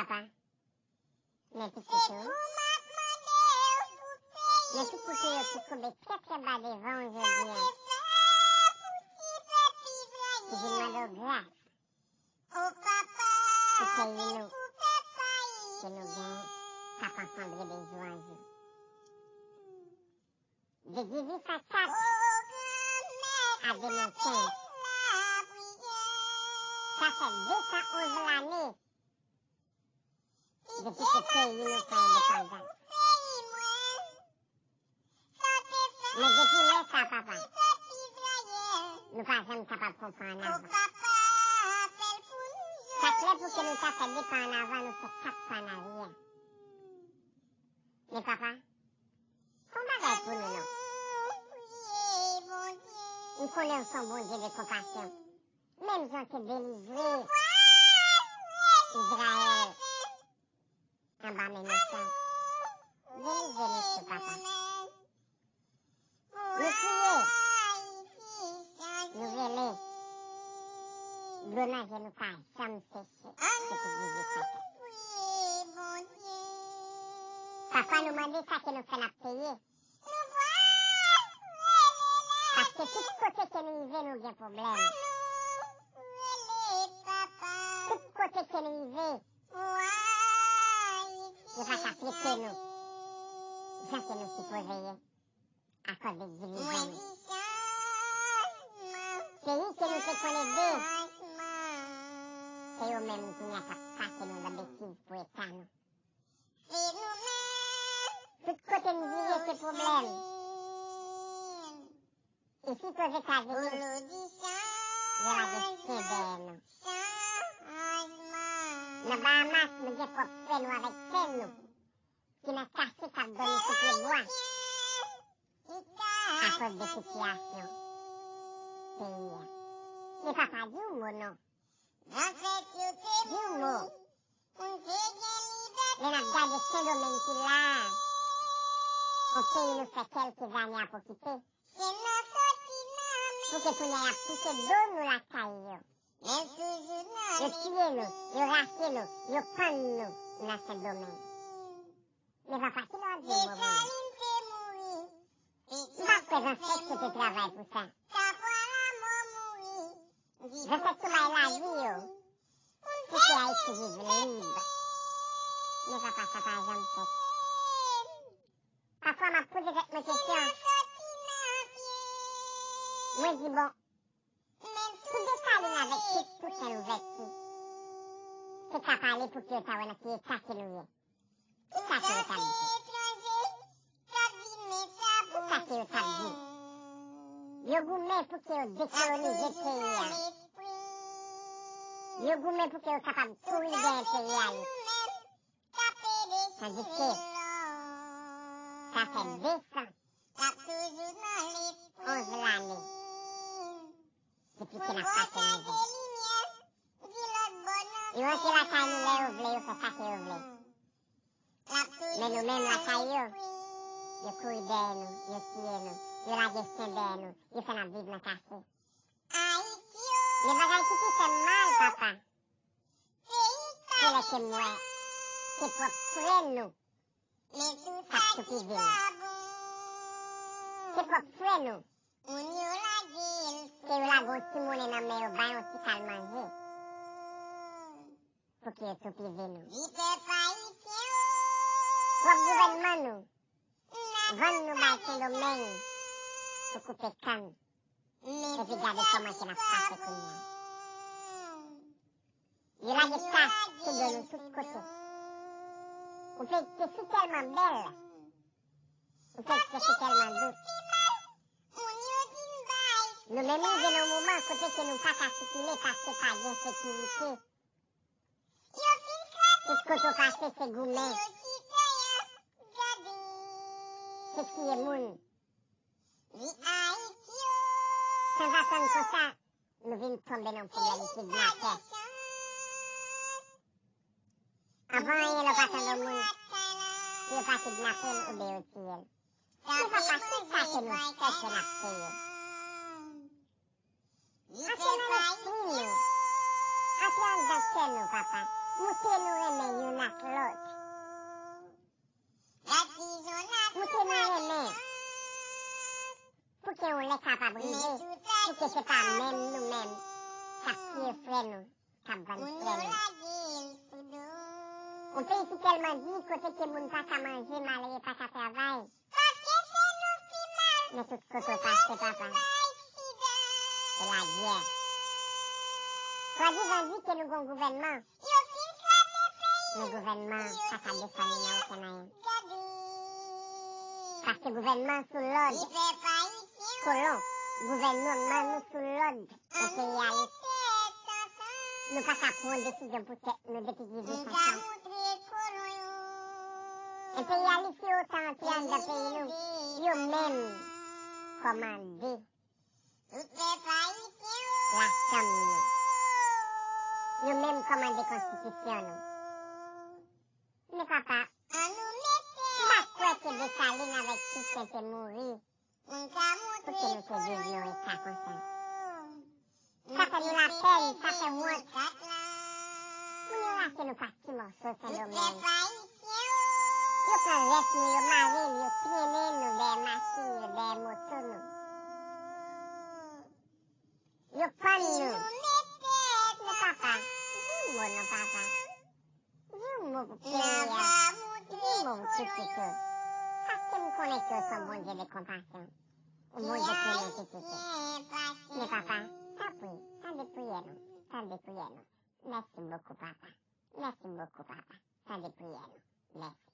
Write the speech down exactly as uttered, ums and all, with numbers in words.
Papa, men pitit ou, men tout kote yo ki koube trè trè ba devan w jodi a, ki vin mande w gras pou peyi nou, ke nou gen k ap ansanble de jou an jou. De dizuit san kat a de mil kenz, sa fè de san onz lane depi ke peyi nou pran endepandans. Men depi lè sa, papa, nou pa janm kapab fè yon pa ann avan. Sa klè pou ke nou ta fè de pa ann avan, nou fè kat pa ann aryè. Men papa, fè yon bagay pou nou non. M konnen w se yon Bondye de konpasyon. Menm jan w te delivre Izrayèl anba men mechan, delivre nou tou, papa. Nou kriye, nou rele, dlo nan je nou pa janm seche depi dizuit san kat. Papa, nou mande sa ke nou fè n ap peye. Paske tout kote ke nou rive, nou gen pwoblèm. Tout kote ke nou rive, yo pa ka trete nou jan ke nou sipoze ye, akòz de divizyon nou. Peyi ke nou te konn ede, se yo menm kounye a k ap pase nou nan betiz pou eta nou. Tout kote m vire, se pwoblèm. Isit Ozetazini, yo lage chen dèyè nou. Nan Bahamas, nou gen pwòp frè nou avèk sè nou ki nan kache k ap dòmi sou pye bwa akoz de sitiyasyon peyi a. Men papa, di yon mo non. Di yon mo. Lè n ap gade Sendomeng ki la a, yon peyi nou fè kèlke zane ap okipe, pou ke kounye a y ap pouse do nou lakay yo. Yo tiye nou, yo rache nou, yo pann nou nan Sendomeng. Men papa, kilè w ap di yon mo pou nou? M pa kwè zansèt yo te travay pou sa. Zansèt yo bay lavi yo pou ke Ayiti viv lib. Men papa, sa pa janm fèt. Pafwa m ap poze tèt mwen kesyon. Mwen di, bon, si Desalin avèk tout Tousen Louvèti te ka pale pou ke yo ta wè nan ki eta ke nou ye, kisa ke yo t ap di? Kisa ke yo t ap di? Yo goumen pou ke yo dekolonize peyi a. Yo goumen pou ke yo kapab kouri dèyè enperyalis. Tandiske sa fè de san onz lane depi ke n ap pase mizè. Yo antre lakay nou lè yo vle, yo fè sa ke yo vle. Men nou menm lakay yo, yo kouri dèyè nou, yo tiye nou, yo lage chen dèyè nou, yo fè n ap viv nan kache. Men bagay ki pi fè m mal, papa, se lè ke m wè se pwòp frè nou k ap toupizi nou. Se pwòp frè nou ke yo lage yon ti monnen nan men yo, bay yon ti kal manje pou ke yo toupizi nou. Pwòp gouvènman nou vann nou bay Sendomeng pou koupe kann. Epi gade kòman ke n ap pase kounye a. Yo lage tas sou do nou tout kote. Ou fè te si tèlman bèl. Ou fè te si tèlman dous. Nou menm rive nan yon moman kote ke nou pa ka sikile paske pa gen sekirite. Tout kote w pase, se goumen. Se tiye moun. Sanzatann konsa, nou vin tonbe nan pwoblèm kidnapè. Anvan anyen, lè w pa tande yon moun, si yo pa kidnape l oubyen yo tiye l. Se pa paske sa ke nou fè ke n ap peye. Antre nan lespri nou. Antre anndan kè nou, papa. Moute nou renmen youn ak lòt. Moute nou renmen. Pou ke yon lè kapab rive, pou ke se pa menm nou menm k ap tiye frè nou, k ap vann frè nou. Yon peyi ki tèlman di, kote ke moun pa ka manje, malere pa ka travay. Men tout kote w pase, papa, se ladyè. Swadizan di ke nou gon gouvènman. Men gouvènman pa ka defann li nan okenn anyen. Paske gouvènman sou lòd kolon, gouvènman nou sou lòd enperyalis. Nou pa ka pran yon desizyon pou tèt nou depi ki vin konsa. Enperyalis yo otan antre anndan peyi nou, yo menm kòmande lasanm nou. Yo menm kòmande konstitisyon nou. Men papa, m pa kwè ke Desalin avèk Tousen te mouri pou ke nou te viv yon eta konsa. Sa fè nou lapèn, sa fè wont. Moun yo rache nou pa ti mòso Sendomeng. Yo pran rès nou, yo mare nou, yo trennen nou dèyè machin yo, dèyè moto nou. Yo pann nou. Men papa, di yon mo non, papa. Di yon mo pou peyi a. Di yon mo pou pitit ou. Paske m konnen ke w se yon Bondye de konpasyon. Yon Bondye ki renmen pitit ou. Men papa, tanpri, tande priyè nou. Tande priyè nou. Mèsi bokou, papa. Mèsi bokou, papa. Tande priyè nou. Mèsi.